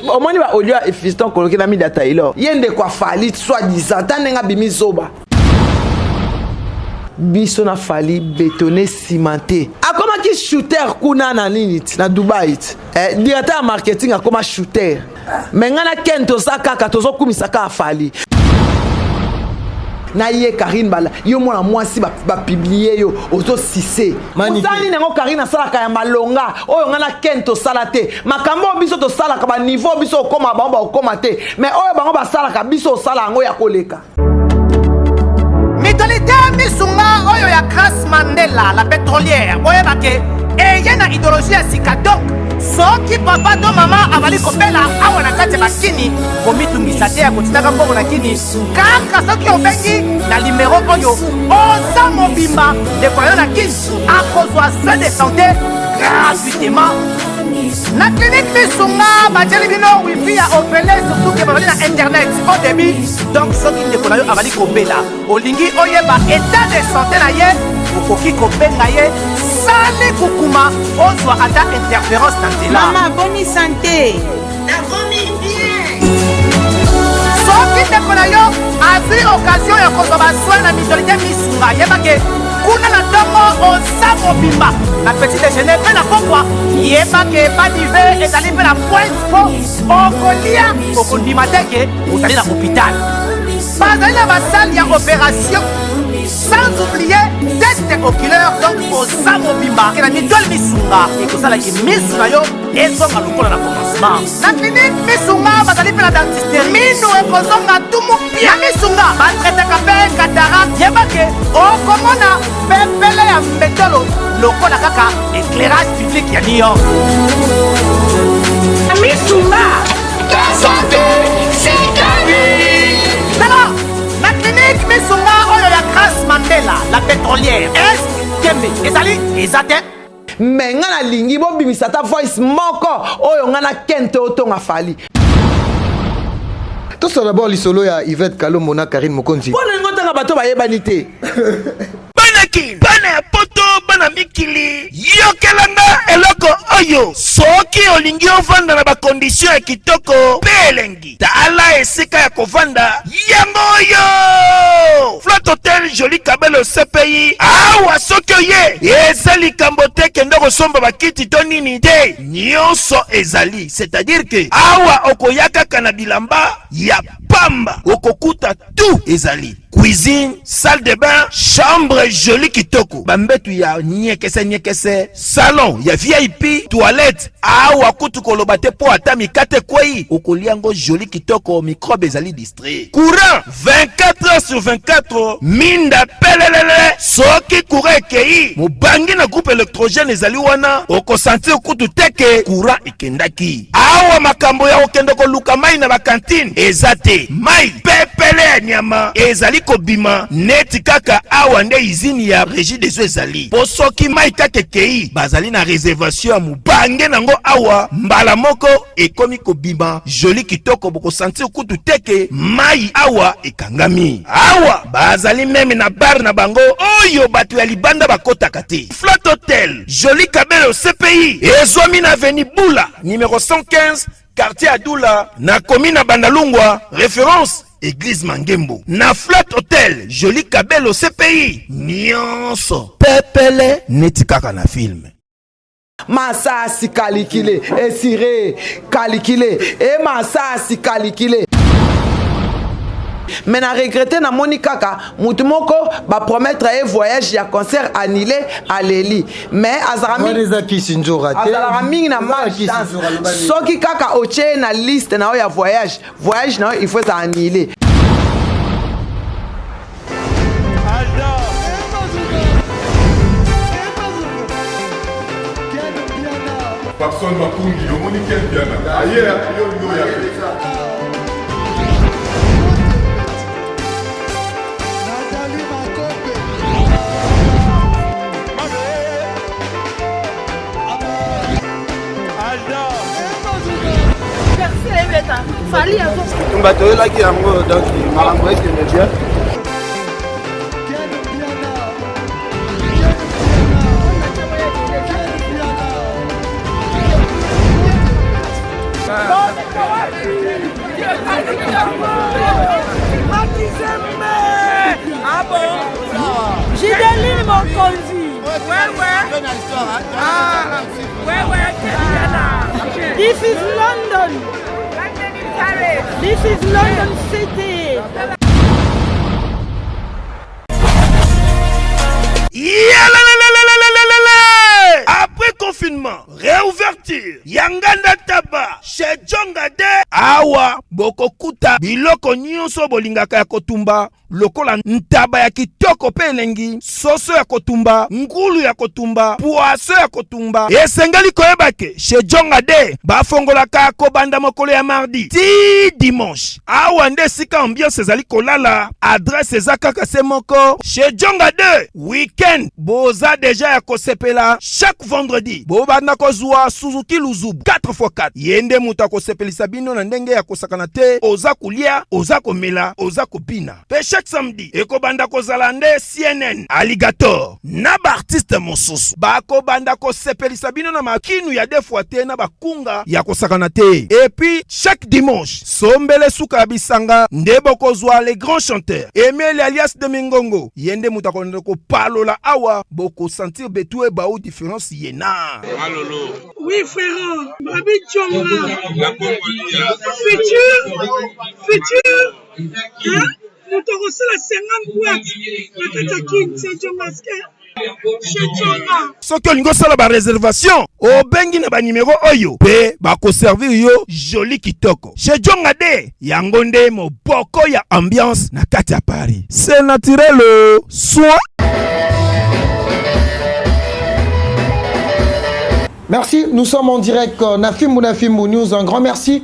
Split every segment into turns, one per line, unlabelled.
Omoni ba audio ya Fiston Koloki na Mida Taylor. Ye ndeko ya Fally soit disant ta ndenge abimi zoba. Biso na Fally betonne cimenté. Akomaki shooter kuna na nini na Dubai. Eh, directeur ya marketing akoma shooter. Mais nga na Ken toza kaka tozokumisa kaka Fally. Na ye Karine bala yo mwana mwasi bapublie yo ozosise osali nini yango Karine asalaka ya malonga oyo ngai na Ken tosala te makambo oyo biso tosalaka baniveau biso okoma bango bakokoma te mais oyo bango basalaka biso osala yango ya koleka.
Mutualité misunga oyo ya Grace Mandela la pétrolière boyeba ke eye na idéologie ya sika donc soki papa to mama abali kobela awa na kati ya bakini komitungisa te ya kotindaka mbongo na kini kaka soki obengi na limero oyo oza mobimba ndeko yo na kin akozwa soin de santé gratuitement na clinique misunga batieli bino wifi ya ofele surtout ke bazali na internet au débit donc soki ndeko na yo abali kobela olingi oyeba état de santé na ye okoki kobenga ye sali kukuma ozwa ata interférence na nzela.
Mama boni sante.
Nakomi bien. Soki ndeko na yo azwi occasion ya kozwa basoin na mutualité misunga, yeba ke kuna na ntongo oza mobimba na petit déjeuner mpe na pokwa, yeba ke badive ezali mpe na pointe mpo okolia okondima te ke ozali na hôpital. Bazali na basale ya opération sans oublier test oculaire, donc oza mobimba ke na mutuelle misunga ekosalaki misu na yo ezonga lokola na commencement. Na clinique misunga bazali mpe na dentiste, minu ekozonga tumu pia. Misunga batraitaka mpe cataracte, yeba ke okomona pepele ya mbetolo lokola kaka éclairage public ya New York.
Misunga santé c'est la vie.
Tala na clinique misunga oyo ya Grace Mandela la pétrolière, est tembe ezali eza te.
Mais nga nalingi bobimisa ata voice moko oyo nga na Ken te otonga Fally.
Tosala d'abord lisolo ya Yvette Kalombo na Karine Mokonzi.
Mpo na otanga bato bayebani te.
Bana kin, bana ya poto, bana mikili, yokelanga eloko oyo. Soki olingi ovanda na bakondition ya kitoko mpe elengi, tala esika ya kovanda yango oyo. Flat Hotel Joli Kabelo CPI. Awa soki oye, eza likambo te kende kosomba bakiti to nini te, nyonso ezali. C'est-à-dire que awa okoya kaka na bilamba ya pamba, okokuta tout ezali. Cuisine, salle de bain, chambre jolie kitoko, bambetu ya nyekese nyekese, salon ya VIP, toilette. Awa kutu koloba te po ata mikate ekwei okolia yango jolie kitoko, microbe ezali distrait. Courant 24 heures sur 24, minda pelelele. Soki courant ekei, mobangi na groupe électrogène ezali wana, okosentir kutu te ke courant ekendaki. Awa makambo ya kokende koluka mai na bakantine eza te. Mai pepele ya nyama ezali kobima neti kaka awa nde izini ya Régie des eaux ezali. Po soki mai kaka ekei, bazali na réservation ya mobange nango awa, mbala moko ekomi kobima joli kitoko, bokosentir kutu te ke mai awa ekangami. Awa bazali meme na bar na bango oyo bato ya libanda bakotaka te. Flat Hotel Joli Kabelo CPI ezwami na avenue Bula numéro 115, quartier Adula, na commune ya Bandalungwa, référence Église Mangembo. Na Flat Hotel Joli Kabelo CPI nyonso pepele neti kaka na film.
Masasi kalikile esire kalikile e masasi kalikile. Mais na regrette namoni kaka mutu moko ba promettre ye voyage ya concert annulé aleli, mais azalaka mingi na malchance. Soki kaka otie ye na liste na yo ya voyage, voyage na yo il faut eza annulé.
Papson Makungi, omoni Ken Piana aye yo olingi oya te.
Tumba toyelaki yango donc makambo ekende bien.
Makizembe Ah bon Gideline Mokonzi Ouais ouais Ah Ouais ouais This is London This is London City
Après confinement, réouverture ya nganda taba chez Djonga de awa bokokuta biloko nyonso bolingaka ya kotumba lokola ntaba ya kitoko mpe elengi, soso ya kotumba, ngulu ya kotumba, poisson ya kotumba. Esengeli koyeba ke chez Djonga de bafongolaka kobanda mokolo ya mardi ti dimanche. Awa nde esika ambiance ezali kolala, adresse eza kaka se moko chez Djonga 2. Weekend boza deja ya kosepela chaque vendredi bobanda kozwa Suzuki Luzubu 4x4. Ye nde moto akosepelisa bino na ndenge ya kosakana te, oza kolia, oza komela, oza kobina. Pe chaque samedi ekobanda kozala nde CNN, Alligator na ba artistes mosusu bakobanda kosepelisa bino na makinu ya deux fois te na bakunga ya kosakana te. Et puis chaque dimanche sombele suka ya bisanga nde bokozwa les grands chanteurs Emile alias de Mingongo, ye nde moto akolanda kopalola awa, bokosentir betu ebau différence ye na
Oui frère, Babi Djonga. Futur, futur, hein? Moto akosala 50 boîte na kati ya Kin, c'est Djonga chez Djonga.
Soki olingi osala ba reservation, obengi na ba numero oyo pe bakoservir yo joli kitoko. Chez Djonga de yango nde moboko ya ambiance na kati ya Paris. C'est naturel soin.
Merci, nous sommes en direct Nafimbu Nafimbu News. Un grand merci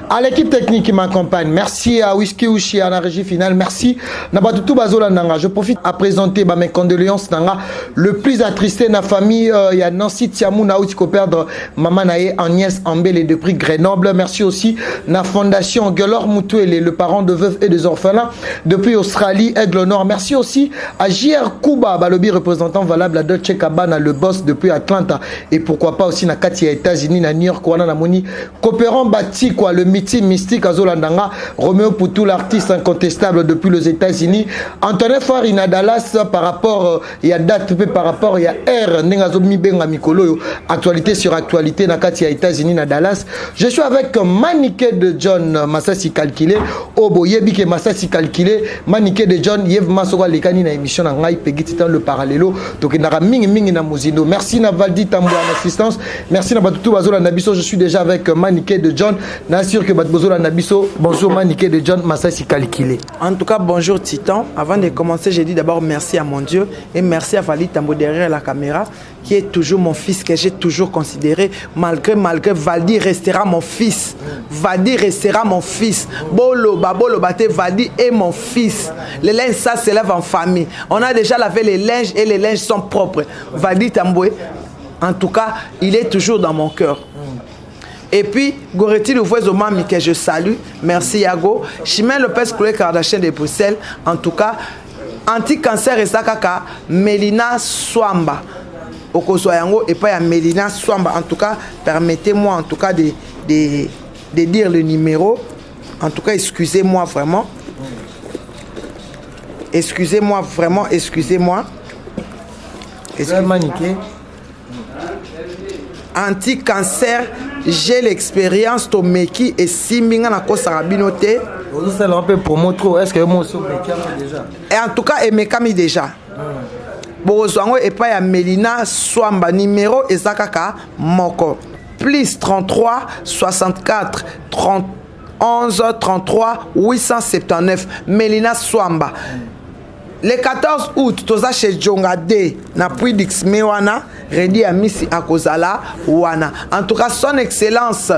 à l'équipe technique qui m'accompagne. Merci à Whisky Ushi à la régie finale. Merci Nabatutu Bazola Nanga. Je profite à présenter mes condoléances Nanga. Le plus attristé na famille, il y a Nancy Tiamou Naouti qui perdre Maman Naye Agnès Ambele depuis Grenoble. Merci aussi na fondation Gelor Moutouele, le parent de veuves et des orphelins depuis Australie, Aigle Noir. Merci aussi à JR Kuba, balobi représentant valable à Dolce Gabbana, le boss depuis Atlanta. Et pourquoi pas aussi na kati ya États-Unis, na New York, wana na moni Coopérant Bati, quoi, le mythe mystique Azolandanga, Roméo Poutou, l'artiste incontestable depuis les États-Unis, Antoine Farina Dallas par rapport, il y a date par rapport, il y a R, Nengazo Mibenga Mikolo, actualité sur actualité na kati ya États-Unis, na Dallas. Je suis avec Maniké de John Massassi Calculé, Obo Yebike Massassi Calculé, Maniké de John, Yev Massoka Lekani na émission na ngai Peggy Titan le parallélo, donc nara mingi mingi na Mozindo. Merci na Valdi Tambo en assistance. Merci na Batutu Bazola Nabiso. Je suis déjà avec Maniké de John. N'assure que Batutu Nabiso. Bonjour Maniké de John Massassi Calculé.
En tout cas, bonjour Titan. Avant de commencer, j'ai dit d'abord merci à mon Dieu et merci à Valdi Tambo derrière la caméra, qui est toujours mon fils, que j'ai toujours considéré. Malgré, Valdi restera mon fils. Valdi restera mon fils. Bolo, babolo, bate, Valdi est mon fils. Les linges, ça s'élève en famille. On a déjà lavé les linges et les linges sont propres. Valdi Tamboué, en tout cas, il est toujours dans mon cœur. Et puis, Goretti Louvois Mami, que je salue. Merci Yago. Chimène Lopez Chloé Kardashian de Bruxelles. En tout cas, anti-cancer et Sakaka, Mélina Swamba. Okozwa yango et pas ya Mélina Swamba. En tout cas, permettez-moi en tout cas de dire le numéro. En tout cas, excusez-moi vraiment. Excusez-moi vraiment, excusez-moi.
Excusez-moi.
Anti-cancer, j'ai l'expérience tomeki et simbinga na kosaka bino te.
Ozosala un peu promo trop, est-ce que moi aussi omeki déjà?
Et en tout cas, emekami déjà. Bozwa yango epai ya Mélina Swamba, numéro eza kaka moko. Plus 33 64 30 11 33 879 Mélina Swamba. Le 14 août, toza chez Djonga D, na Puy Dixme wana, Redi Amisi akozala wana. En tout cas, son excellence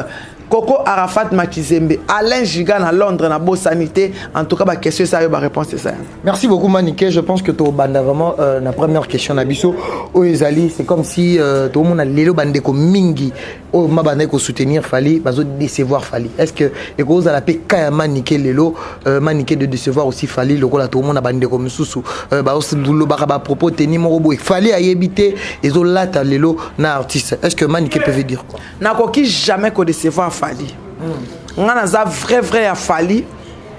Coco Arafat Makizembe, Alain Giga na Londres na Bosanité. En tout cas, ba question ça ba réponse ça.
Merci beaucoup Maniké, je pense que to banda vraiment la première question na biso o ezali, c'est comme si tout le monde a lelo bandeko mingi o mabanda ko soutenir Fally, bazo décevoir Fally. Est-ce que e ko za la pe kaya Maniké lelo Maniké de décevoir aussi Fally lokola tout le monde a bandeko mususu ba lo ba ba propos tenir moko boye. Fally a yebité ezo lata lelo na artiste. Est-ce que Maniké peut dire quoi?
Nakoki jamais ko décevoir Fally. Nga naza vrai vrai ya Fally.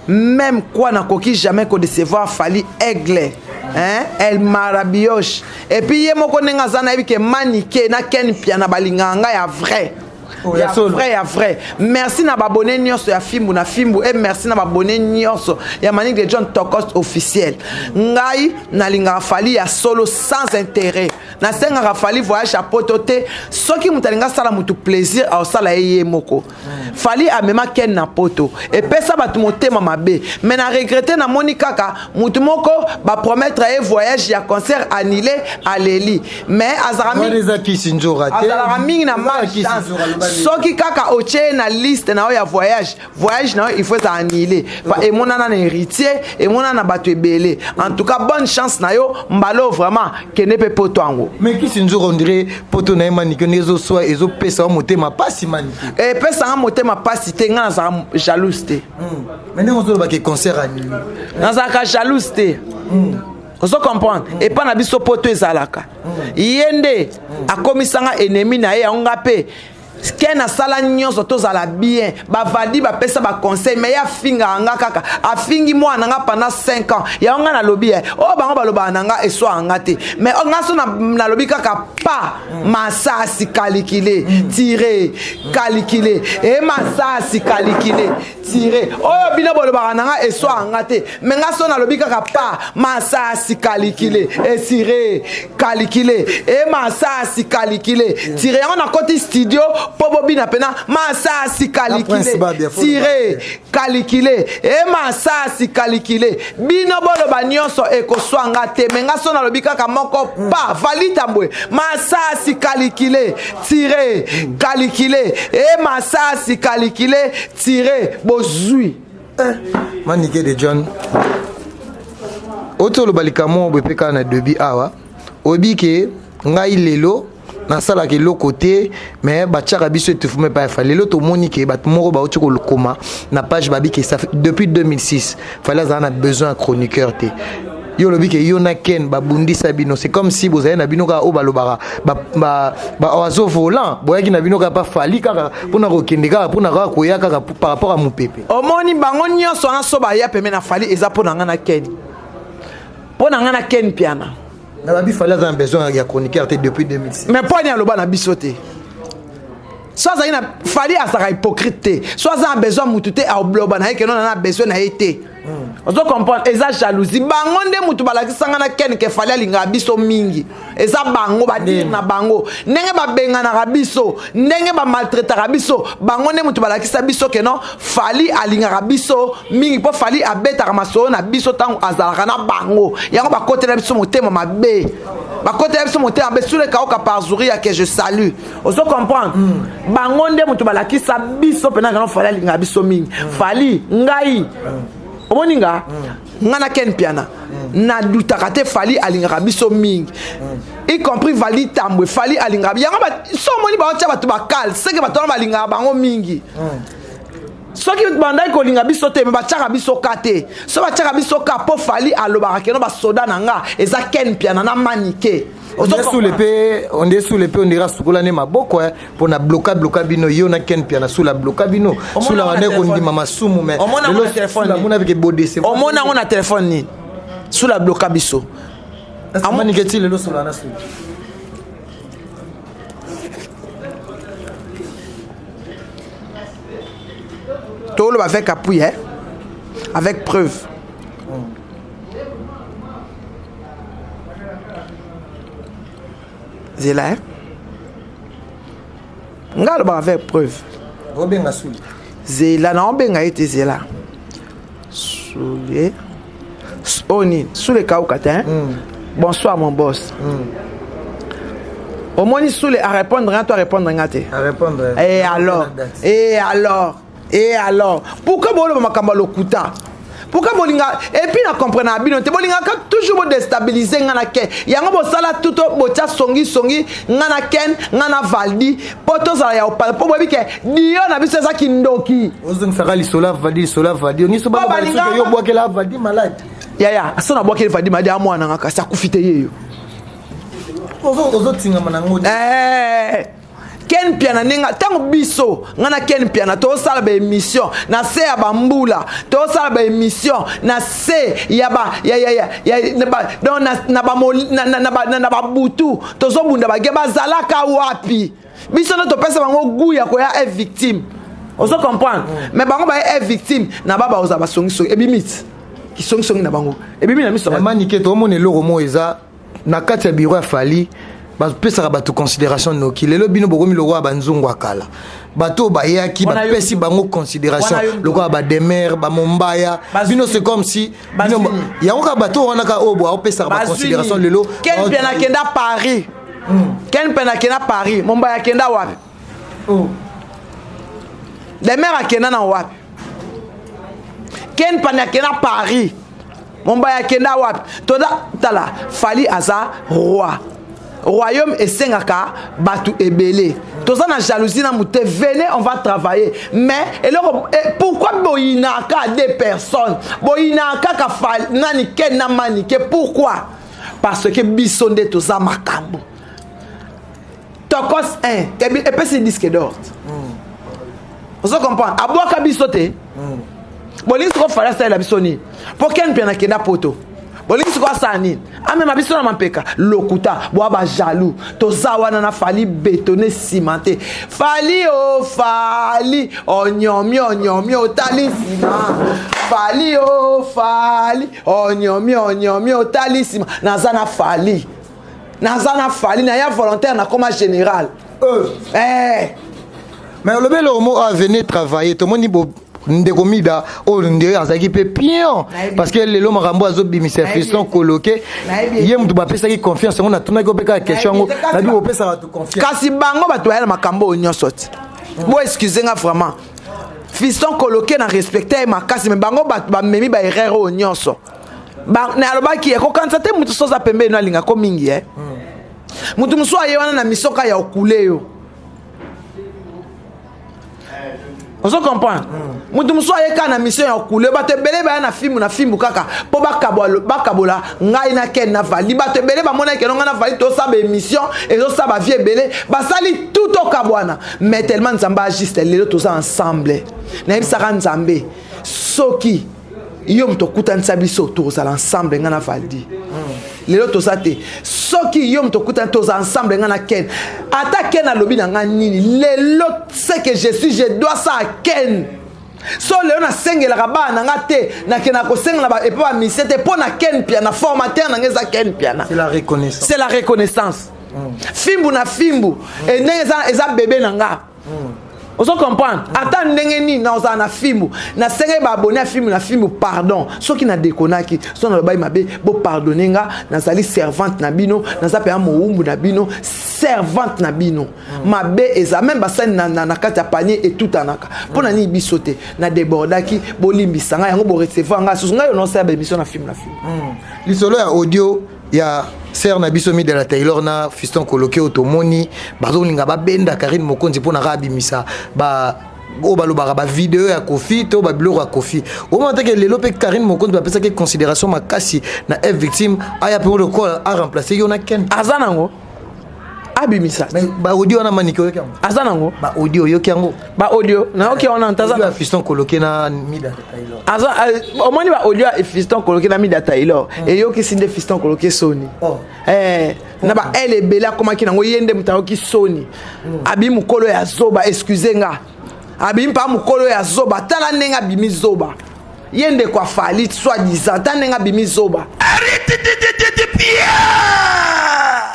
Même quoi nakoki jamais ko décevoir Fally aigle. Hein? El Marabioche. Et puis ye moko ndenge aza nayebi ke Manike na Ken Mpiana balingaka nga ya vrai.
Oh, ya
ya
solo.
vrai ya vrai. Merci na babone nyonso ya Fimbu na Fimbu et merci na babone nyonso ya Manick de John Tokos officiel. Ngai nalingaka Fally ya solo sans intérêt. Nasengaka Fally voyage ya poto te. Soki moto alinga asala moto plaisir aosala ye ye moko. Fally amema Ken na poto epesa bato motema mabe, mais na regrette namoni kaka moto moko ba promettre ye voyage ya concert annulé aleli, mais azalaka
Wana
mingi
eza kisi nzora te.
azalaka mingi na
Eza kisi
malchance.
nzora, aloba nini?
Soki kaka otie ye na liste na yo ya voyage, voyage na yo il faut eza annulé. Pa emonana na héritier, emonana na bato ebele. En tout cas bonne chance na yo mbalo vraiment kende pe poto yango.
Mais kisi nzora on dirait poto na ye Manike ndenge ezoswa ezopesa yo motema pasi Manike.
Epesanga motema pasi te, nga nazalaka jalouse te.
Mais ndenge ozoloba ke concert annulé.
Nazalaka jalouse te. Ozo comprendre? Epa na biso poto ezalaka. Ye nde akomisanga ennemi na ye, yango nga pe Ken asala nyonso tozala bien. Bavadi bapesa ba conseil, mais ye afingaka nga kaka. Afingi mwana nga pendant 5 ans. Yango nga nalobi ye. Oyo bango balobaka na nga eswaka nga te. Mais oyo nga so nalobi kaka pa masasi calculé, tiré, calculé. E masasi calculé, tiré. Oyo bino bolobaka na nga eswaka nga te. Mais nga so nalobi kaka pa masasi calculé, e tiré, calculé. E masasi calculé, tiré. Yango nakoti studio po bobina pena masasi calculé,
Prince Babia, faut
tiré, calculé. E masasi calculé. Bino boloba nyonso ekoswa nga te. Mais nga so nalobi kaka moko pa valita mbwe. Masasi calculé, tiré, calculé. E masasi calculé, tiré. Bozui.
Manike de John. Otoloba likambo boye pe kaka na début awa. Oyebi ke ngai lelo nasalaka eloko te, mais batiaka biso etufume epai ya Fally. Lelo tomoni ke bato moko bauti kokoma na page babi ke ça fait depuis 2006 Fally azala na besoin ya chroniqueur te. Yo olobi ke yo na Ken babundisa bino, c'est comme si bozali na bino kaka oyo balobaka ba oiseau volant, boyaki na bino kaka pa Fally kaka mpona kokende kaka mpona kaka koya kaka par rapport à mopepe.
Omoni bango nyonso wana so baya pembe na Fally eza mpona nga na Ken, mpona nga na Ken Mpiana.
Na babi Fally aza na besoin ya chroniqueur te depuis 2006.
Mais mpo ani aloba na biso te? So azali na Fally azalaka hypocrite te. So aza na besoin mutu te, aoloba na ye ke non, na besoin na ye te. Ozo comprendre? Eza jalousie. Bango nde mutu balakisanga na Ken ke Fally alingaka biso mingi. Eza bango badire na bango ndenge babenganaka biso, ndenge bamaltraitaka biso. Bango nde mutu balakisa biso ke non, Fally alingaka biso mingi, mpo Fally abetaka masolo na biso ntango azalaka na bango. Yango bakotela biso motema mabe, bakotela biso motema mabe. Sule Kaoka par Zuria que je salue. Ozo comprendre? Bango nde mutu balakisa biso mpena kano Fally alingaka biso mingi. Fally ngai omoni nga nga na Ken Mpiana nadutaka te, Fally alingaka biso mingi, y compris Vali Tambwe. Fally alingaka yango so omoni baotia bato bakale seke bato wana balingaka bango mingi. Soki bandaki kolinga biso te, me batiaka biso ka te. So batiaka biso ka mpo Fally alobaka keno basoda na nga eza Ken Mpiana na Manike.
On est sous le pe, on est sous le pe, on ira sukola ne maboko pour na bloka bloka bino yo na Ken Mpiana sous la bloka bino sous la wane ko ndima masumu mais
Omona
lelo
ngo na téléphone
sous la
ni.
mona avec bodese.
Omona ngo na téléphone ni sous la bloka biso.
Amoni ke ti lelo sous la na sous.
Toloba avec appui, hein? Avec preuve. Zela, hein? Nga aloba avec preuve.
Obenga Sule.
Zela na obenga ye te, zela. Sule. Oni, Sule kauka te, hein? Bonsoir mon boss. Omoni Sule a répondre nga to a répondre nga te.
A répondre.
Et alors? Et alors? Et alors? Pourquoi boloba makambo ya lokuta? Pourquoi bolinga? Et puis na comprendre bino te, bolingaka toujours bo déstabiliser nga na Ken. Yango bosala tout botia songi songi nga na Ken, nga na Valdi, po tozala ya opala, po boyebi ke dio na biso eza kindoki.
Ozongisaka lisolo ya Valdi, lisolo ya Valdi. Nyonso
Po
bana
balinga
balisuki yo bwakela Valdi malade.
Yaya, so na bwakeli Valdi malade ya mwana nga kasi akufi te ye yo.
Ozotingama nango.
Ken Mpiana ndenge ntango biso nga na Ken Mpiana tosala ba émission na se ya bambula, tosala ba émission na se ya ba ya ya ya ya ba donc na na ba na na na, na ba butu tozobunda bage bazalaka wapi? Biso nde topesa bango goût ya koya e victime, ozo comprendre? Mais bango baye e victime na ba baoza basongisongi ebimi kisongisongi na bango ebimi na miso.
Manike, tomona eloko moko eza na kati ya bureau ya Fally, bapesaka bato considération. Noki lelo bino bokomi lokola banzungu ya kala, bato oyo bayaki bapesi bango considération lokola bademer bamombaya. Bino, c'est comme si yango kaka bato wana kaka oyo boaopesaka baconsidération lelo.
Ken mpe nakenda Paris, Ken mpe nakenda Paris, Mombaya akenda wapi? Demer akenda na wapi? Ken pani akenda Paris, Mombaya akenda wapi? Toza tala, Fally aza roi, royaume esengaka bato ebele. Toza na jalousie na mote, venez, on va travailler. Mais eloko, pourquoi boyinaka deux personnes, boyinaka kaka nani, Ken na Manike? Pourquoi? Parce que biso nde toza makambo. Tokos 1 epesi disque d'or, ozo comprendre? Abwaka biso te. Bolingi soko Fally asalela biso nini? Mpo Ken mpe nakenda Poto, bolingi soko asala nini? Amema biso na mampeka, lokuta, bwa bajaloux. Toza wana na Fally, bétonné, cimenté. Fally o Fally, onyomi onyomi, otali nsima. Fally o Fally, onyomi onyomi, otali nsima. Naza na Fally, naza na Fally, naya volontaire, nakoma général. Eh.
Mais olobi eloko moko, avenir travailler. Tomoni ndeko Mida oyo nde azalaki mpe pion, parce que lelo makambo azobimisa, Fiston Koloke, ye moto bapesaki confiance yango. Natunaki mpe kaka question yango, nabi bopesaka bato confiance.
Kasi bango bato baya na makambo oyo nyonso ti bo excuse nga vraiment, Fiston Koloke na respecte ye makasi, mais bango bato bamemi baerreur oyo nyonso. Nalobaki ekokanisa te, moto so aza pembeni no alingako mingi e moto mosusu aye wana na misoka ya okule yo, ozo comprendre? Moto mosusu aye kaka na mission ya okule. Bato ebele baya na fimbu na fimbu kaka mpo bakabola ngai na Ken na Fally. Bato ebele bamonaki keno ngai na Fally tosala baémission, ezosala bavie ebele, basali tout tokabwana. Mais tellement Nzambe ajuste, lelo toza ensemble. Nayebisaka Nzambe, soki yo moto okutanisa biso, tozala ensemble ngai na Valdi. Lelo toza te. Soki yo moto okutani, toza ensemble ngai na Ken. Ata Ken alobi na ngai nini lelo, ce que je suis, je dois ça à Ken. So lelo nasengelaka bana na nga te, nakendaka kosengela epa bamisie te mpo na Ken Mpiana. Formateur na nga eza Ken Mpiana.
C'est la reconnaissance.
C'est la reconnaissance. Fimbu na fimbu e ndenge eza bebe na nga, ozo comprendre? Ata ndenge nini naozala na fimbu, nasengeli baabonné ya fimbu na fimbu pardon soki nadekonaki, so nalobaki mabe, bopardonne nga. Nazali servante na bino, naza mpenza mowumbu na bino, servante na bino. Mabe eza même basani na kati ya panier etutanaka. Mpo na nini biso te? Na débordaki, bolimbisa ngai yango, borecevoir ngai susu. Ngai oyo naosala baémission na filme na filme.
Lisolo ya audio ya sœur na biso Midela Taylor na Fiston Koloke oyo tomoni bazolinga babenda Karine Mokonzi mpo na kaka abimisa ba oyo balobaka bavideo ya Kofi to babiloko ya Kofi, omona teke lelo mpe Karine Mokonzi bapesaki considération makasi na F Victime, aya mpe lokola aremplace yo na Ken.
Aza nango, abimisa.
Baaudio wana, Manike, oyoki yango?
Aza nango.
Baaudio, oyoki yango?
Baaudio nayoki wana.
Ntaza Fiston Koloke na Mida Taylor.
Aza omoni baaudio ya Fiston Koloke na Mida Taylor, eyokisi nde Fiston Koloke soni. Na ba ele ebele akomaki nango, ye nde moto ayoki soni. Abimi mokolo ya zoba, excuse nga, abimi mpa mokolo ya zoba. Tala ndenge abimi zoba, ye ndeko afali soi disant, ta ndenge abimi zoba.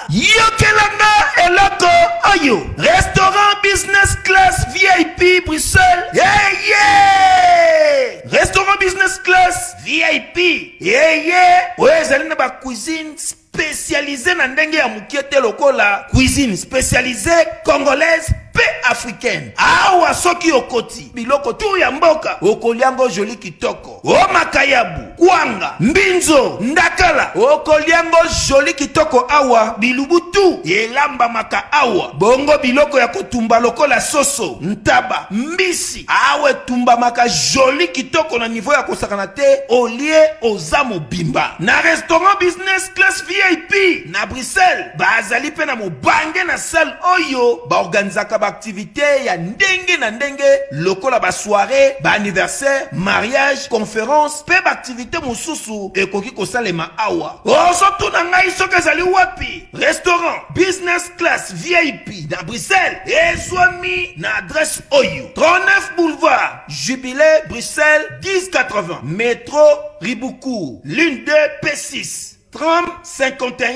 Yokelanga eloko oyo, restaurant business class VIP Bruxelles yeye, restaurant business class VIP yeye oyo ezali na bacuisine spécialisé na ndenge ya mokie te, lokola cuisine spécialisée congolaise mpe africaine. Awa soki okoti, biloko tu ya mboka okoliango joli kitoko, o makayabu, kwanga, mbinzo, ndakala, okoliango joli kitoko. Awa bilubu tu elambamaka awa, bongo biloko ya kotumba lokola soso, ntaba, mbisi, awa etumbamaka joli kitoko na niveau ya kosakana te. Olie, oza mobimba na restaurant business class VIP na Bruxelles. Bazali mpe na mobange na salle oyo baorganizaka. baaktivite ya ndenge na ndenge lokola basoiree, baanniversaire, mariage, conference mpe baaktivite mosusu ekoki kosalema awa. Ozotuna ngai soki ezali wapi? Restaurant Business Class VIP na Bruxelles ezwami na adresse oyo: 39 boulevard Jubilé, Bruxelles 1080, metro Riboucourt, ligne 2 P6, tram 51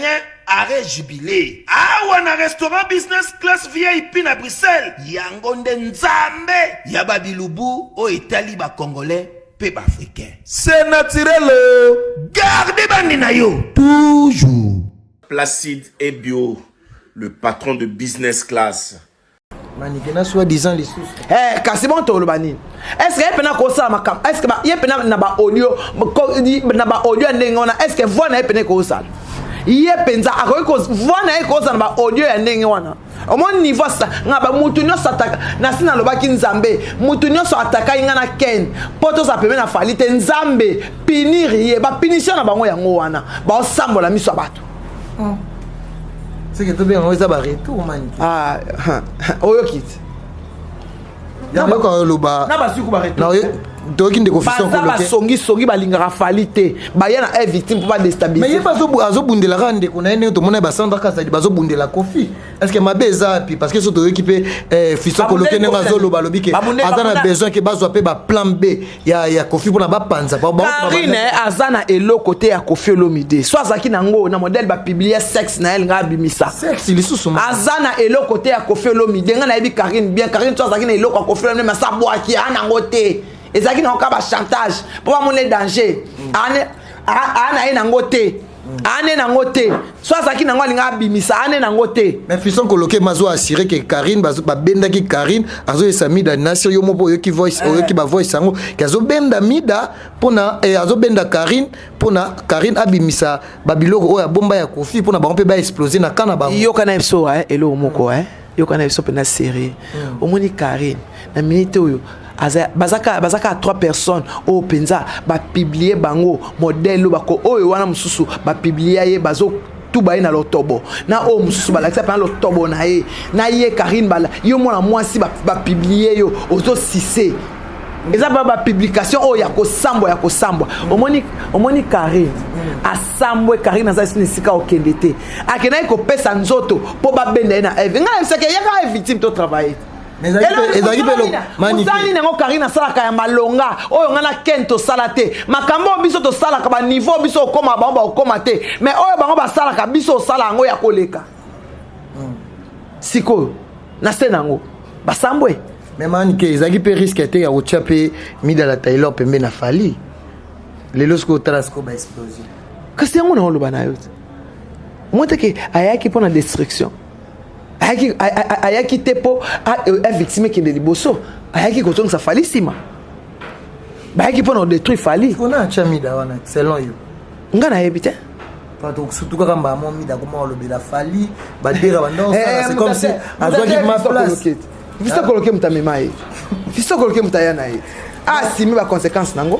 arrêt Jubilé. Awa na restaurant Business Class VIP na Bruxelles, yango nde nzambe ya babilubu oyo etali ba Congolais mpe ba Africains. C'est naturel, garde bandi na yo toujours.
Placide Ebio, le patron de Business Class.
Manike na soi disant lisusu.
Eh, kasi bon toloba nini? Est-ce que ye pena kosala makambo? Est-ce que ba ye pena na ba audio na ba audio ya ndenge wana, est-ce que voix na ye pena ekosala? Ye penza akoki ko voix na ye kozala na ba audio ya ndenge wana. Omoni niveau sa nga ba mutu nyonso ataka nasi nalobaki Nzambe, mutu nyonso atakaki nga na Ken po tozala pembeni na Fally te, Nzambe punir ye, ba punition na bango yango wana, baosambola miso ya bato.
Seke tobenga yango eza ba retour manike.
Ah, oyoki te.
Yango oloba
na basuku ba retour.
Toyoki ndeko Fiston
Koloke. Baza basongi songi balingaka Fally te. Baya na victime mpo ba déstabiliser.
Mais ye azobundela kaka ndeko na ye ndenge tomona ba Sandra Kazadi bazobundela Koffi. Est-ce que mabe eza wapi? Parce que so toyoki mpe Fiston Koloke ndenge azoloba alobi ke aza na besoin ke bazwa mpe ba plan B ya Koffi mpona bapanza.
Karine aza na eloko te ya Koffi Olomide. So azalaki nango na modèle ba publier sexe na ye nga abimisa.
Sexe lisusu.
Aza na eloko te ya Koffi Olomide. Nga nayebi Karine bien. Karine so azalaki na eloko ya Koffi Olomide mais abwaki a nango te. Ezalaki nango kaka ba chantage mpo bamona danger. A na ye nango te. Ane nango te. So azalaki nango alinga abimisa ane nango te.
Mais Fiston Koloke mazo assuré que Karine babendaki Karine azoyesa Mida Nasir yo moko oyoki voice, oyoki ba voice yango ke azobenda Mida pona azobenda Karine pona Karine abimisa ba biloko oyo abomba ya Koffi pona bango pe ba exploser na kana bango.
Yoka na biso eloko moko yoka na biso pena série. Omoni Karine na minute oyo bazaka bazaka 3 personnes oyo penza ba publier bango modèle bako oyo wana mususu ba publier ye bazo tuba ye na lotobo na oyo mususu balakisa pena lotobo na ye na ye Karine bala yo mwana mwasi ba publier yo ozo sise eza ba ba publication oyo ya kosambwa ya kosambwa. Omoni omoni Karine asambwe Karine aza sini sika okende te akendaki kopesa nzoto po babenda ye na Eve ngai nayebisaki yaka ye victime to travailler.
Ezalaki mpe
mosali nango Karine asalaka ya malonga oyo ngai na Ken tosala te makambo oyo biso tosalaka ba niveau biso okoma bango bakokoma te mais oyo bango basalaka biso osala yango ya koleka sikoyo na se nango basambwe.
Mais Manike ezalaki mpe risque te ya kotia mpe Mida la Taylor pembe na Fally lelo sikoyo otala sikoyo ba explosion
kasi yango na oloba na yo te omoni te ke ayaki mpo na destruction ayaki ayaki te mpo victime ekende liboso ayaki kozongisa Fally nsima bayaki mpo na kodétruire Fally.
Mpona atya Mida wana selon yo
nga nayebi te.
Surtout kaka mbala moko Mida akoma kolobela Fally badera banda osala c'est comme si azwaki ma place.
Fiston Koloke moto amema ye. Fiston Koloke moto aya na ye. Assumer ba conséquences nango.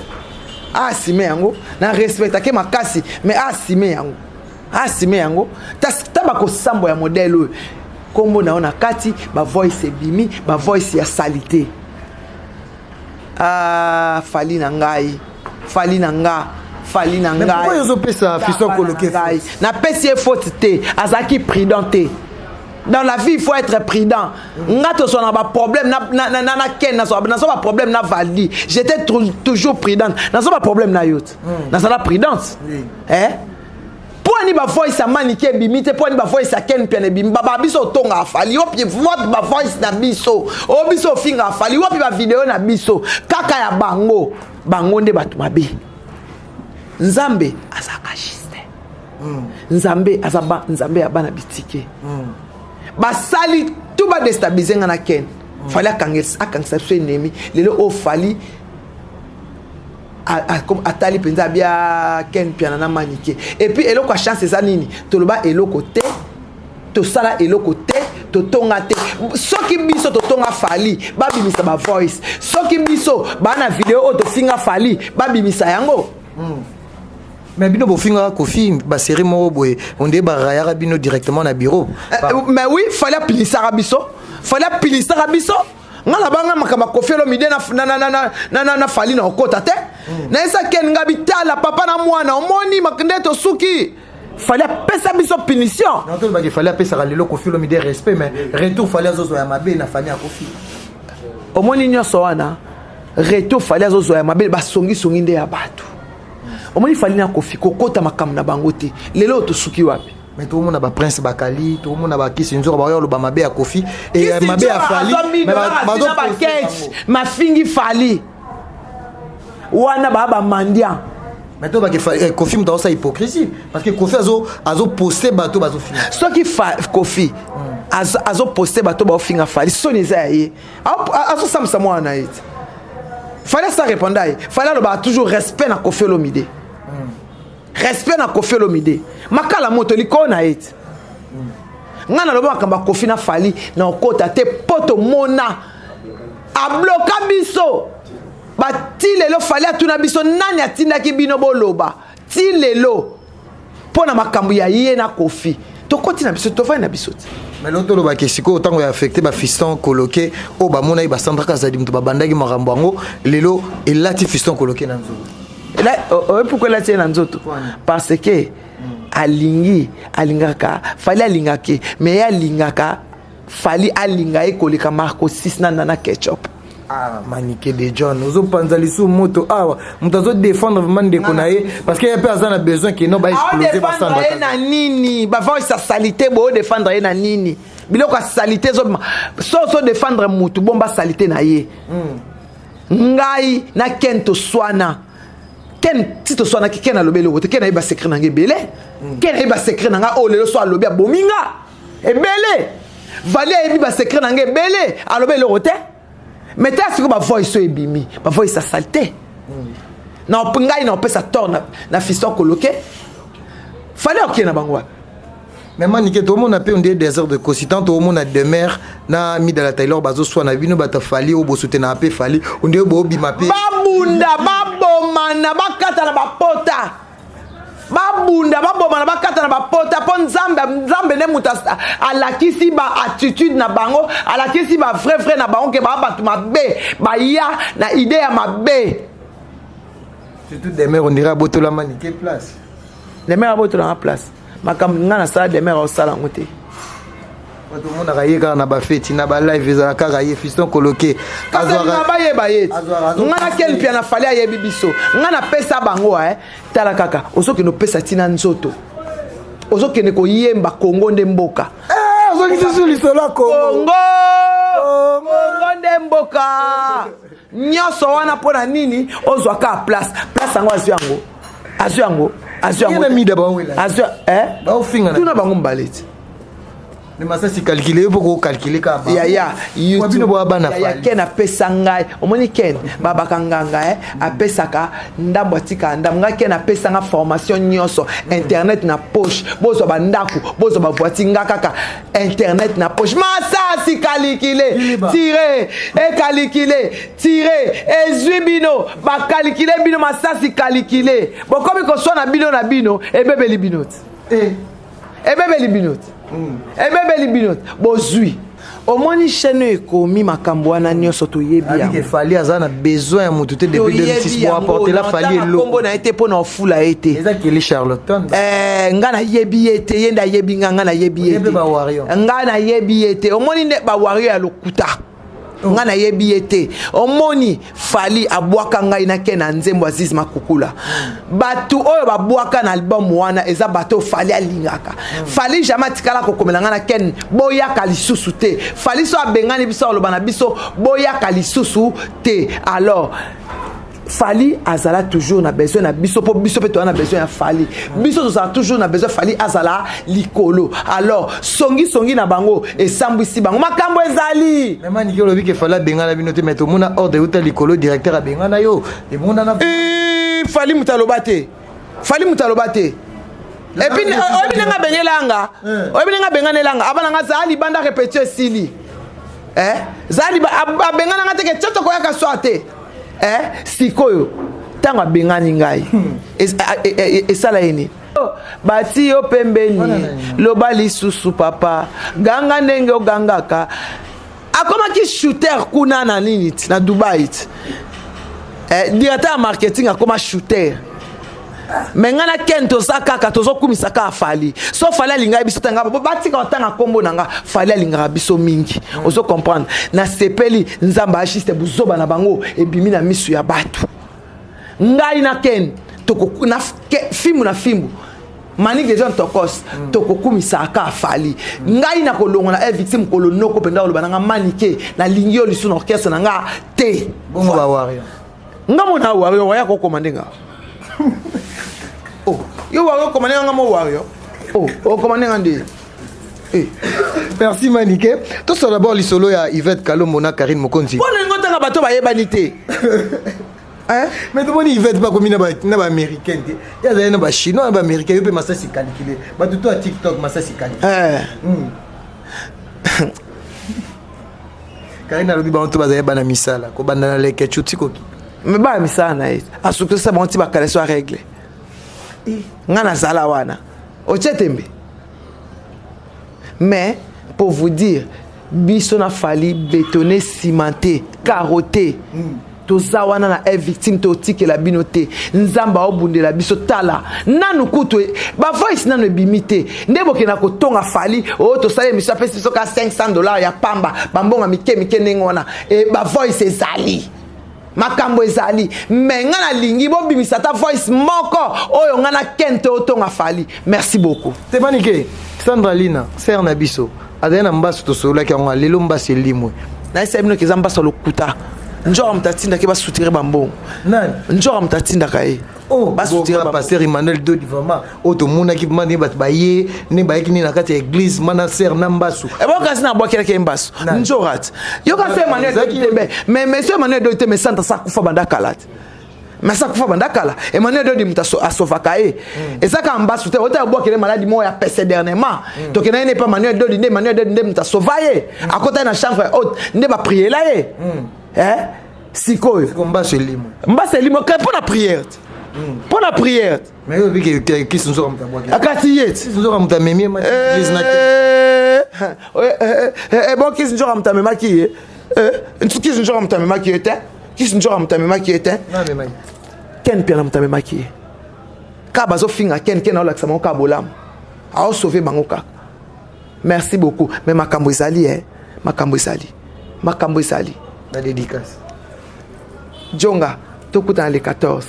Assumer yango na respectake makasi mais assumer yango. Assumer yango. Ta ba kosambo ya modèle oyo. Kombo na yo na kati ba voice ebimi, ba voice ya salité. Ah Fally na ngai. Fally na nga. Fally na ngai.
Mais pourquoi yozo pesa Fiston Koloke?
Na pesi ye faute te, azalaki prudent te. Dans la vie, il faut être prudent. Nga to sona ba problème na na na na ken na so na so ba problème na Valdi. J'étais toujours prudente. Na so ba problème na yot. Na sala prudente. Eh? Poani ba voice ya Manike ebimi te, poani ba voice ya Ken Piana ebimi. Ba ba biso tonga Fally, wapi wapi ba voice na biso. O biso finga Fally, wapi ba vidéo na biso. Kaka ya bango, bango nde bato mabe. Nzambe azaka juste. Nzambe azaba Nzambe ya bana bitike. Basali tout ba déstabiliser nga na Ken. Fally akangisa akangisa biso ennemi. Lelo o Fally atali penza bia Ken Piana na Manike. Et puis eloko ya chance eza nini? Toloba eloko te, tosala eloko te, totonga te. Soki biso totonga Fally, babimisa ba voice. Soki biso ba na vidéo oyo tofinga Fally, babimisa yango.
Mais bino bofinga Koffi ba série moko boye, on dirait ba rayaka bino directement na bureau.
Mais oui, Fally apilisaka biso. Fally apilisaka biso. Nga na banga makambo ya Koffi Olomide na Fally na okota te. Nayesa Ken nga bitala papa na mwana, omoni nde tosuki. Fally apesa biso punition.
Tolobaki Fally apesaka lelo Koffi Olomide respect, mais retour Fally azozwa ya mabe na famille ya Koffi.
Omoni nyonso wana, retour Fally azozwa ya mabe, basongisongi nde ya bato. Omoni, Fally na Koffi kokota makambo na bango te. Lelo oyo tosuki wapi?
Mais tokomona baprince bakali, tokomona bakisi nzoka baoya oloba mabe ya Koffi e mabe ya Fally.
Baketch mafingi Fally wana, baa bamandian.
Mais tobaki Koffi moto azosala hypocrisie, parce que Koffi azoposte bato bazofinga.
Soki Koffi azoposte bato baofinga Fally, soni eza ya ye. Azosambisa mwana na ye te. Fally asa répondre ye. Fally alobaka toujours respect na Koffi Olomide, respect na Koffi Olomide. Makala moto likolo na ye te. Ngai naloba makambo ya Koffi na Fally na okota te, mpo tomona abloka biso bati lelo. Fally atuna biso nani atindaki bino boloba ti lelo mpo na makambo ya ye na Koffi. Tokoti na biso, tovandi na biso te.
Mais lelo tolobaki sikoyo, ntango ya affecté bafiston Koloke oyo bamonaki basandraka azali moto babandaki makambo yango, lelo elati fiston Koloke na nzoto.
Oye, pourquoi elati ye na nzoto? Parce que alingi, alingaka Fally, alingaki, mais ye alingaka Fally alinga ye koleka Marco 6 na Nana Ketchup.
Ah, Manike de John, ozopanza lisusu moto awa. Moto azodéfendre vraiment ndeko na ye, parce que ye mpe aza na besoin keno baexplose.
Basandre ye na nini? Bavoice ya saleté, boodéfendre ye na nini? Biloko ya saleté ezobima. So ozodéfendre motu, bomba saleté na ye. Ngai na Ken toswana. Ken ti toswanaki, Ken alobi eloko te. Ken ayebi basecret na nga ebele. Ken ayebi basecret na nga oyo lelo so alobi abomi nga ebele. Vali ayebi basecret na nga ebele, alobi eloko te. Mais te, sikoyo bavoice oyo ebimi, bavoice ya saleté na ngai na opesa tort na fiston Koloke. Fally okende na bango wapi?
Mais Manike, tomona mpe onde désert de Kosi, tant toomona Demer na Midala Taylor bazoswana. Bino bato Fally oyo bosoutenaka mpe Fally, onde boobima mpe.
Babunda, babomana, bakata na bapota. Babunda, babomana, bakata na bapota, mpo Nzambe, Nzambe nde moto alakisi baattitude na bango, alakisi bavrai vrai na bango ke baa bato mabe, baya na idée ya mabe.
Surtout Demer, on dirait abotola Manike place.
Demer abotolanga place? Makambo nga nasala, Demer aosala yango te.
Tomonaka ye kaka na bafeti, na balive, ezala kaka ye fiston Koloke.
Alinga bayeba ye. Nga na Ken Pia na Fally ayebi biso. Nga napesa bango. Tala kaka, ozokende opesa ntina nzoto, ozokende koyemba Kongo nde mboka.
Ozongi susu lisolo ya
Kongo. Kongo nde mboka. Nyonso wana mpo na nini? Ozwa kaka place. Place yango azwi yango, azwi yango, azwi yango.
Mida.
Azwi. Tuna bango mibale ti.
Mais masasi calcule, yo mpo kocalcule kaka.
Yaya.
Bino boya bana.
Ya Ken apesa ngai. Omoni, Ken babaka nganga, apesaka ndambo, atikaka ndambo. Ngai Ken apesanga formation nyonso, internet na poche. Bozwa bandako, bozwa bavoiture, nga kaka internet na poche. Masasi calcule, tire ecalcule, tire ezwi bino, bacalcule bino. Masasi calcule, bokomi koswana bino na bino, ebebeli bino ti, ebebeli bino ti, ebebeli bino ti. Bozwi, omoni chaîne oyo ekomi makambo wana nyonso, toyebi
yango. Fally aza na besoin ya motu te depuis 2006 po apportela Fally eloko.
Kombo na ye te mpo na ofula ye te.
Eza Keli Charlotte.
Nga nayebi ye te, ye nde ayebi nga. Nga nayebi ye te, nga nayebi ye te. Omoni nde bawario ya lokuta. Nga nayebi ye te. Omoni, Fally abwaka ngai nake na nzembo Aziz Makukula. Bato oyo babwaka na album wana eza bato oyo Fally alingaka. Fally jamais atikala kokomela ngai na Ken boyaka lisusu te. Fally so abengani biso, aloba na biso boyaka lisusu te. Alors Fally azala toujours na besoin na biso, mpo biso mpe toza na besoin ya Fally. Biso tozala toujours na besoin Fally azala likolo. Alors songisongi na bango esambwisi bango, makambo ezali.
Mais Manike, olobi ke Fally abengana bino te, mais tomona ordre euta likolo, directeur abengana yo, emonana.
Fally moto aloba te, Fally moto aloba te. Et puis oyebi ndenge abengelanga, oyebi ndenge abenganelanga abananga. Zala libanda, répétition esili. Zala, abengananga te ke tia tokoyaka soir te. Sikoyo ntango abengani ngai, esala ye nini? Bati yo pembeni, loba lisusu papa, ganga ndenge ogangaka. Akomaki shooter kuna na nini ti na Dubai ti. Eh, directeur ya marketing akoma shooter. Me ngai na Ken toza kaka tozokumisa kaka Fally. So Fally alingaki biso tanga batika otanga nkombo na nga. Fally alingaka biso mingi. Ozo comprendre. Nasepeli Nzambe agiste buzoba na bango ebimi na misu ya bato. Ngai na Ken toko na fimbu na fimbu. Manick de John Tokos mm. tokokumisa aka Fally mm. ngai na kolongo na victime kolo noko mpenza koloba na nga Manike nalingi yo lisu na orchestre na nga te
bongo ba warrior
nga mona warrior waya kokomande nga oh yo warrior komande nga mo warrior oh okomande nga nde
eh. Merci Manike. Tout ça d'abord lisolo ya Yvette Kalombo na Karine Mokonzi.
Pona ngo tanga bato bayebani te.
Hein? Mais tomoni Yvette bakomi na ba américain te. Ye azali na ba chinois na ba américain yo pe masasi calculer. Bato to ya TikTok masasi calculer.
Eh.
Karine alobi bango to bazali bana misala kobanda na leketchu ti koki.
Mais bana misala na ye asukisa bango ti bakaleso ya règle. Nga nazala wana. Otie tembe. Mais pour vous dire biso na Fally bétonné cimenté carotté toza wana na e victime totikela bino te nzambe aobundela biso tala nanu kutu ba voice nanu ebimi te nde bokenda kotonga Fally oyo tosali émission apesi biso ka 500 dollars ya pamba bambonga mike mike ndenge wana e ba voice ezali makambo ezali me nga nalingi bobimisa ata voice moko oyo nga na ken te otonga Fally merci beaucoup
te Manike Sandra Lina sœur na biso azali na mbasu tosololaki yango lelo mbasu elimwe
nayesa bino eza mbasu ya lokuta njoka moto atindaki basutire bambongo
nani
njoka moto atindaka ye
Oh, basutire pasteur Emmanuel Dodi vraiment oyo tomonaki vraiment ndenge bato baye ndenge bayaki nini na kati ya église mana sœur na mbasu
ebo kasi na abwakelaki ye mbasu njoka ti yo kasi Emmanuel Dodi te mais monsieur Emmanuel Dodi te mais Sandra sa kufa banda kala te mais sa kufa banda kala Emmanuel Dodi moto asovaka ye eza kaka mbasu te ota abwakele maladi moko ya pese dernièrement tokendaki ne pa Emmanuel Dodi nde Emmanuel Dodi nde moto asova ye akotaki na chambre haute nde bapriela ye sikoyo
mbasu elimo
mbasu elimo mpo na prière te mpo na prière te
mais oyo biki kisi nzoka moto abwaki
akati ye ti
kisi nzoka moto amemi ye église na
te bon kisi nzoka moto amemaki ye kisi nzoka moto amemaki ye te kisi nzoka moto amemaki ye te ken mpe na moto amemaki ye kaka bazofinga ken ken aolakisa bango kaka bolamu aosauve bango kaka merci beaucoup mais makambo ezali e makambo ezali makambo ezali
na dédicace
jonga tokutana le 14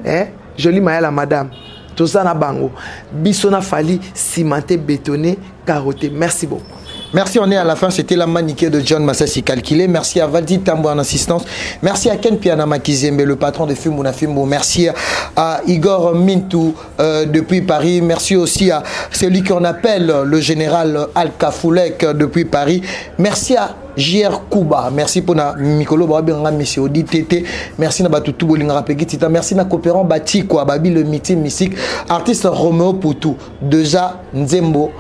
eh? Joli Mayala madame toza na bango biso na Fally cimenté bétonné carotté merci beaucoup.
Merci, on est à la fin. C'était la Maniké de John Massassi calculé. Merci à Valdi Tambo en assistance. Merci à Ken Piana Makizembe, le patron de Fimbu na Fimbu. Merci à Igor Mintou depuis Paris. Merci aussi à celui qu'on appelle le général Al Kafoulek depuis Paris. Merci à JR Kuba. Merci pour na Mikolo Babenga Monsieur Odi TT. Merci na Batutu Bolinga Peggy Tita. Merci na coopérant Bati quoi Babi le mythe mystique. Artiste Romeo Poutou. Déjà Nzembo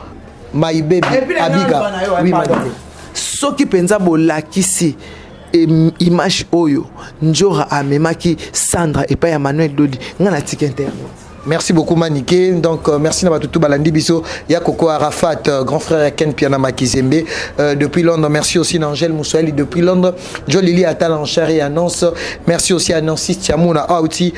My Baby Abiga.
Oui, Manike. Soki penza bolakisi image oyo Njora amemaki Sandra epai ya Manuel Dodi nga na tika internet.
Merci beaucoup Manike. Donc merci na batutu balandi biso ya Koko Arafat, grand frère ya Ken Piana Makizembe depuis Londres. Merci aussi na Angèle Moussaeli depuis Londres. Jolili Atal en chair et annonce. Merci aussi à Nancy Tiamouna Aouti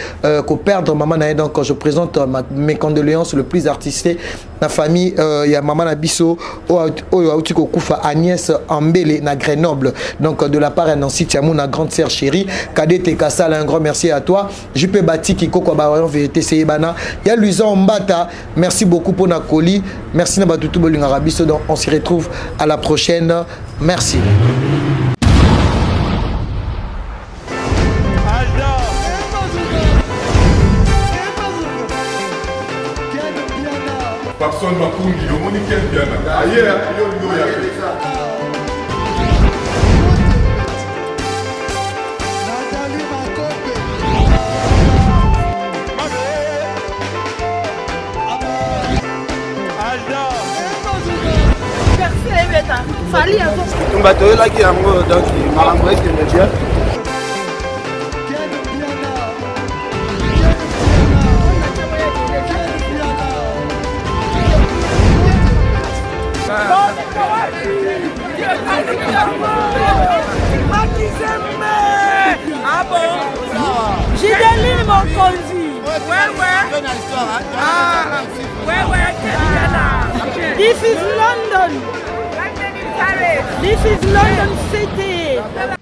ko perdre maman na ye. Donc je présente mes condoléances le plus artisté na famille ya maman na biso oyo auti kokufa Agnès Ambele na Grenoble. Donc de la part ya Nancy Tiamouna, grande sœur chérie Cadette Kassala, un grand merci à toi. JP Batiki Koko Baron vérité Seyebana. Ya Luisan Mbata, merci beaucoup pour na colis. Merci na batutu bolinga rabiso. Donc on se retrouve à la prochaine. Merci.
Papson Makungi, omoni Ken Piana. Aye, yo yo ya.
Tumba toyelaki yango donc makambo ekende bien.
Mokonzi. This is London. This is London City.